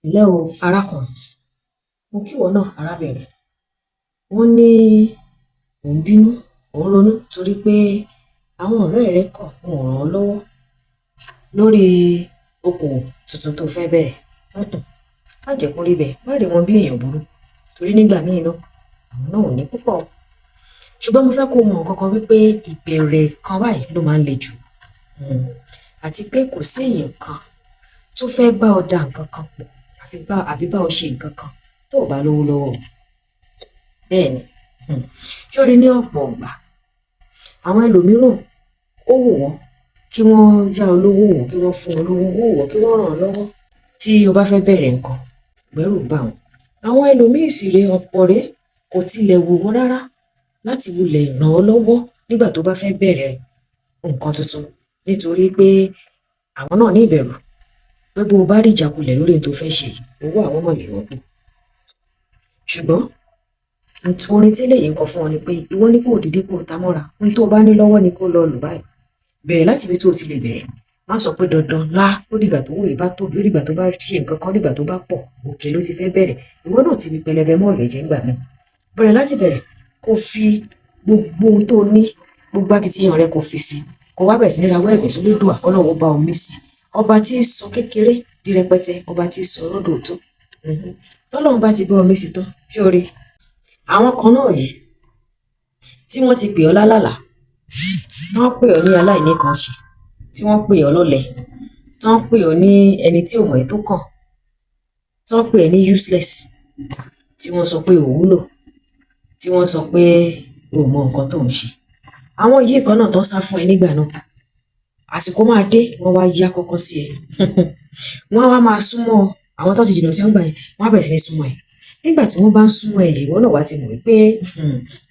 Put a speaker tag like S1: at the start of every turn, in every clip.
S1: Ǹlẹ́ o arákùnrin, mo kí ìwọ náà arábìnrin. Wọ́n ní ò ń bínú, ò ń ronú torí pé àwọn ọ̀rẹ́ rẹ kọ̀, wọn ò ràn ọ́ lọ́wọ́ lórí okòwò tuntun tó fẹ́ bẹ̀rẹ̀. Má jẹ́ kó rí bẹ́ẹ̀, má rí wọn bí èèyàn burú torí nígbà míì náà, àwọn náà ò ní púpọ̀. Ṣùgbọ́n mo fẹ́ kó mọ nǹkan kan wípé ìbẹ̀rẹ̀ kan báyìí ló máa ń le jù. Àti pé kò sí èèyàn kan tó fẹ́ bá ọ da nǹkan kan pọ̀ àfi bá àbí bá ọ ṣe nǹkan kan tó ò bá lówó lọ́wọ́. Bẹ́ẹ̀ni, ṣé o rí ní ọ̀pọ̀ ìgbà àwọn ẹlòmíràn ó wù wọ́n kí wọ́n yá ọ lówó, wù wọ́n kí wọ́n fún ọ lówó, ó wù wọ́n kí wọ́n ràn ọ́ lọ́wọ́ tí o bá fẹ́ bẹ̀rẹ̀ nǹkan, ṣùgbọ́n ẹ̀rù ń bà wọ́n. Àwọn ẹlòmíì sì rèé, ọ̀pọ̀ rèé kò tilẹ̀ wù wọ́n rárá láti wulẹ̀ ràn ọ́ lọ́wọ́ nígbà tó bá fẹ́ bẹ̀rẹ̀ nǹkan tuntun nítorí pé àwọn náà ní ìbẹ̀rù pé bó o bá rí ìjákulẹ̀ lórí ohun tó fẹ́ ṣe yìí, owó àwọn mọ̀ lè wọ́pọ̀. Ṣùgbọ́n orin tí eléyìí ń kọ fún ọ ni pé ìwọ ní kó dìde kó ta mọ́ra, ohun tó o bá ní lọ́wọ́ ni kó lọ lò báyìí. Bẹ̀rẹ̀ láti ibi tó o ti lè bẹ̀rẹ̀. Má sọ pé dandan lá, ó dìgbà tówó yìí bá tóbi, ó dìgbà tó bá ṣe nǹkan kan, ó dìgbà tó bá pọ̀, òkè ló ti fẹ́ bẹ̀rẹ̀. Ìwọ náà ti fi pẹlẹbẹ mọ́ ọ̀lẹ̀ jẹ ńgbà míì. Bẹ̀rẹ̀ láti bẹ̀rẹ̀ kó fi gbogbo ohun tó o ní, gbogbo akitiyan rẹ kó fi sí i, kó wá bẹ̀rẹ̀ sí ní rawọ́ ẹ̀bẹ̀ sólédùà k'Ọlọ́run ó bá ọ mí sí i. Ọba tí ń sọ kékeré di rẹpẹtẹ, ọba tí ń sọ ọ̀rọ̀ dòótọ́. Tọ́lọ́run bá ti bá ọ mí sí i tán, ṣé o rí? Àwọn kan náà yìí tí wọ́n ti pè ọ́ lálàlá, wọ́n pè ọ́ ní aláìníkanṣe, tí wọ́n pè ọ́ lọ́lẹ, tí wọ́n pè ọ́ ní ẹni tí ò mọ̀ èyí tó kàn, tí wọ́n pè ẹ́ ní useless, tí wọ́n sọ pé ò wúlò, tí wọ́n sọ pé ò mọ nǹkan tó ń ṣe. Àwọn yìí kan náà tó ń sá fún ẹ nígbà náà, àsìkò máa dé, wọ́n wá yá kọ́kọ́ sí ẹ. Wọ́n á wá máa súnmọ́ ọ, àwọn tó ti jìnnà sí ọ ńgbà yẹn, wọ́n á bẹ̀rẹ̀ sí ní súnmọ́ ẹ. Nígbà tí wọ́n bá ń súnmọ́ ẹ yìí, ìwọ náà wá ti mọ̀ wípé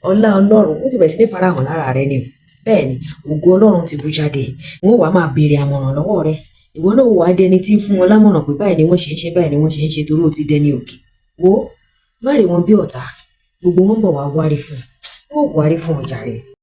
S1: ọlá Ọlọ́run ó ti bẹ̀rẹ̀ sí ní farahàn lára rẹ ni o. Bẹ́ẹ̀ni, ògo Ọlọ́run ti bú jáde. Wọ́n ó wá máa béèrè àmọ̀ràn lọ́wọ́ rẹ. Ìwọ náà ó wá dẹni tí ń fún wọn lámọ̀ràn pé báyìí ni wọ́n ṣe ń ṣe, báyìí ni wọ́n ṣe ń ṣe torí o ti dẹni òkè. Wò ó, má rí wọn bí ọ̀tá. Gbogbo wọn ń bọ̀ wá wárí fún ọ. Wọ́n ó wárí fún ọ jàre.